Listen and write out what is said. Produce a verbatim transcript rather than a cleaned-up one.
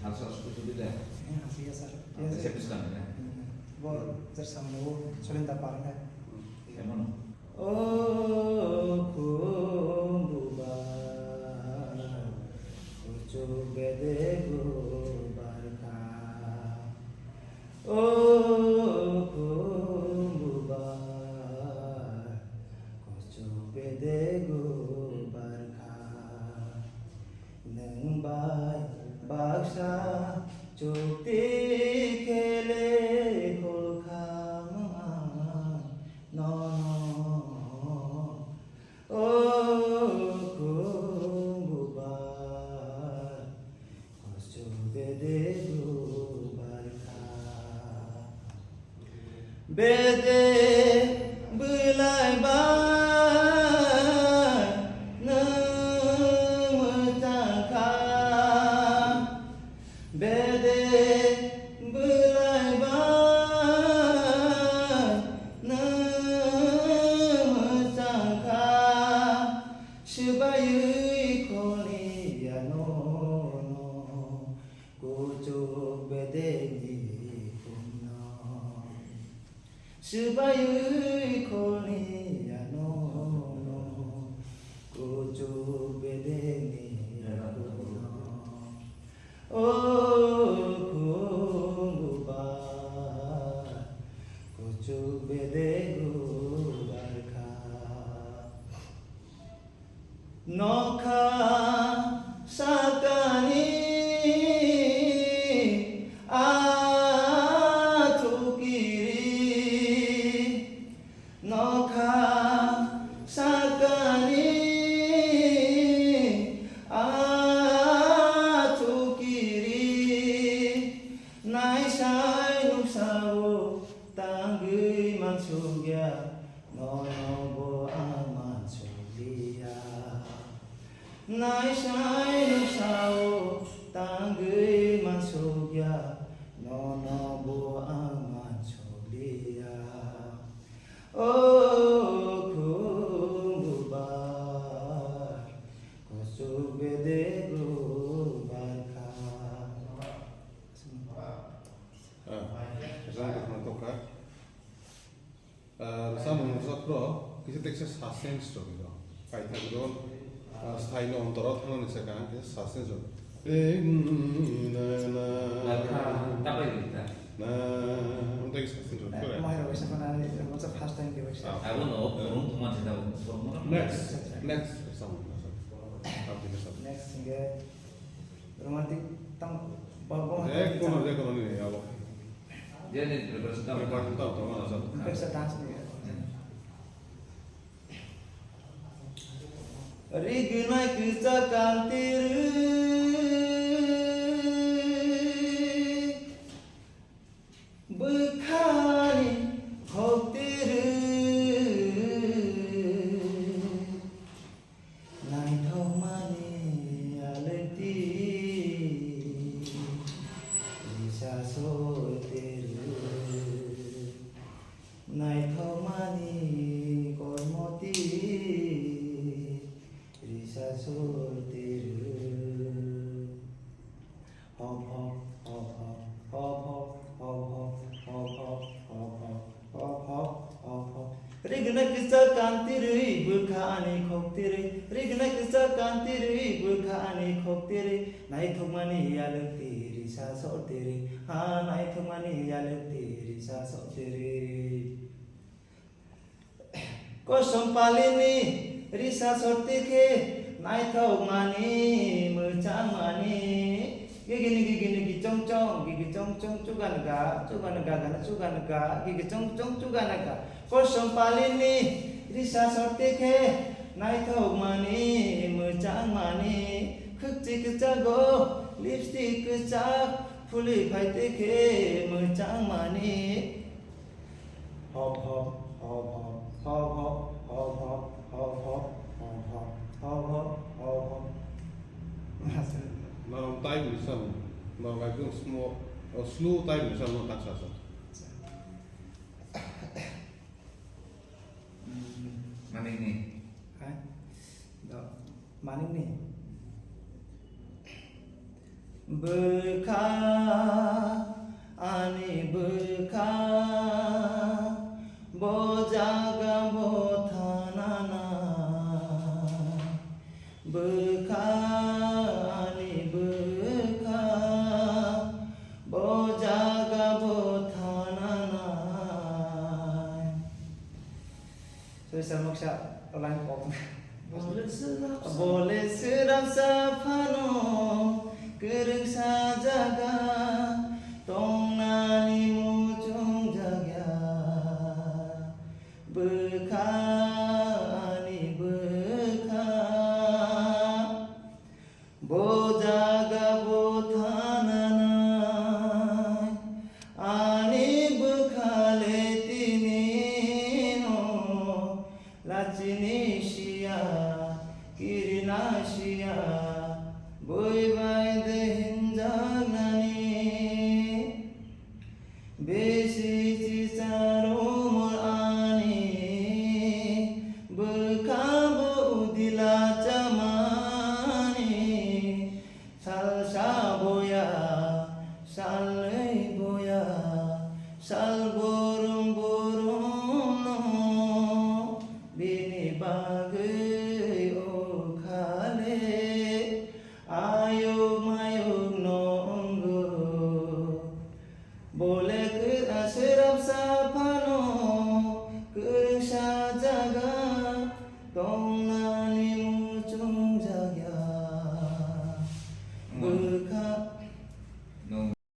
Hasa suku suku deh. Hasa ya sir. Hasa bisa kan ya? Bo sir sama wo solin tapar kan. Emang. O khumbuba, kuchuk bedegu barkha. O khumbuba, kuchuk bedegu barkha. Nwng bai baksa chukti khele khulkham nono. O khumbuba, kuchuk bedegu barkha. Bede bwlai bai nwng mwchang kha. Bede bwlai bai nwng mwchang kha. Swbaiwi kholi ya nono. Kuchuk bedeni khumno. Swbaiwi kholi ya nono. Kuchuk bedeni khumno. O khumbuba. Kuchuk bedegu barkha. Nokha sakani athukiri, nokha sakani athukiri, naisai nuksao tangwi mansukya. Nono bo ang mansukliya. Naisai nuksao tangwi mansukya. Nono bo ang mansukliya. O khumbuba, kuchuk bedegu barkha. Ah, jang tokha. Ah, samung rok kisa teksa suspense rok no. Kaithak rok, ah, sthai no ontor o thangna ni sakha kisa suspense rok. Eh, mm, na, na. Lakha, tapai ni ta. Na, ontai kisa suspense rok. Kore. Mohai rok sa fana ni, mo sa first time di wasa. Ah. Abo no, burung tuma jeda, burung tuma. Next, next samung. Next, hingke romantic tang, bo, bo. Eh, kono, eh, kono ni, abo. Dia ni preparation tau. Preparation tau, tau, mana satu. Preparation dance ni. Rignai kwchak kanti rwi, bwkhani khokti rwi. Naithokmani alekti risa sorte rwi. Naithokmani kormoti risa sorte rwi. Hop, hop, hop, hop, hop, hop, hop, hop, hop, hop, hop, hop, hop, hop, hop, hop, hop, hop, hop. Rignai kwchak kanti rwi, bwkha ani khokti rwi. Rignai kwchak kanti rwi, bwkha ani khokti rwi. Naithokmani yalwkti risa sorti rwi. Ha, naithokmani yalwkti risa sorti rwi. Kosom palini risa sorti khe naithokmani, mwchangmani. Gigini, gigini, gichong chong, gigi chong chong, chuganaga, chuganaga, gana chuganaga, gigi chong chong, chuganaga. Kosom palini risa sorti khe naithokmani, mwchangmani. Khwkchi kwchago lipstick kwchak phuli phaite khe mwchangmani. Hop, hop, hop, hop. Norok time ni sam, norok ekdom slow, oh, slow time ni sam, no taksa sam. Manik ni. Hai? Do, manik ni. Bwkha, ani bwkha, bo jaga bo thana nai. Bwkha, ani bwkha, bo jaga bo thana nai. Sorry, sir, moksa line pok. Bole swrapsa phano kwrwngsa jaga tongnani muchung jaga. Bwkha, ani bwkha, bo jaga bo thana nai. Ani bwkha le tini no lachini siya, kirina siya, boi bai de hinjak nani. Besi chicharo mor ani, bwkha bo udila chamani. Salsa boya, salnwi boya, sal borom borom no. Bini bagwi o khale ayuk mayuk no wngo. Bole kwrwngsa swrapsa phano